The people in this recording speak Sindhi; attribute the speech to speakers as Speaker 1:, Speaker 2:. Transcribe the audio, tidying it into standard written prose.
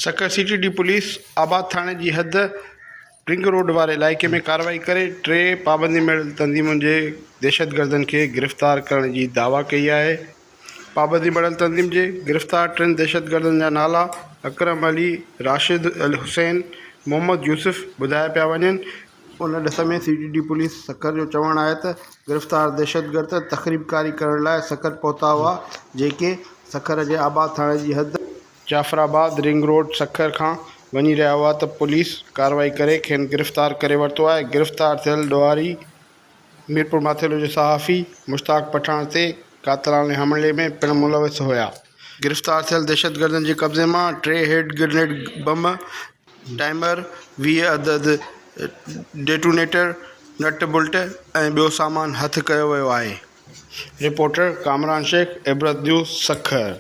Speaker 1: Sukkur C T D police Abad ٿاڻي جي حد رنگ روڊ واري علائقي ۾ ڪارروائي ڪري ٽي پابندي مڙهيل تنظيمن جي دهشتگردن کي گرفتار ڪرڻ جي دعويٰ ڪئي آهي. پابندي مڙهيل تنظيم جي گرفتار ٽن دهشتگردن جا نالا اڪرم علي، راشد حسين، محمد يوسف ٻڌايا پيا وڃن. ان ڏس ۾ C T D police Sukkur جو چوڻ آهي ته گرفتار دهشتگرد تخريبڪاري ڪرڻ لاء سکر پهتا هئا جيڪي سکر جي آباد ٿاڻي جي حد جعفرآباد رنگ روڊ سکر کان وڃي رهيا هئا ته پوليس ڪارروائي ڪري کين گرفتار ڪري ورتو آهي، گرفتار ٿيل ڏوهاري ميرپورماٿيلو جي صحافي مشتاق پٺاڻ تي قاتلاڻي حملي ۾ پڻ ملوث هيا. گرفتار ٿيل دهشتگردن جي قبضي مان ٽي هيڊ گرنيڊ بم، ٽائمر، 20 عدد ڊيٽونيٽر، نٽ بلٽ ۽ ٻيو سامان هٿ ڪيو ويو آهي. رپورٽر، ڪامران شيخ، عبرت نيوز، سکر.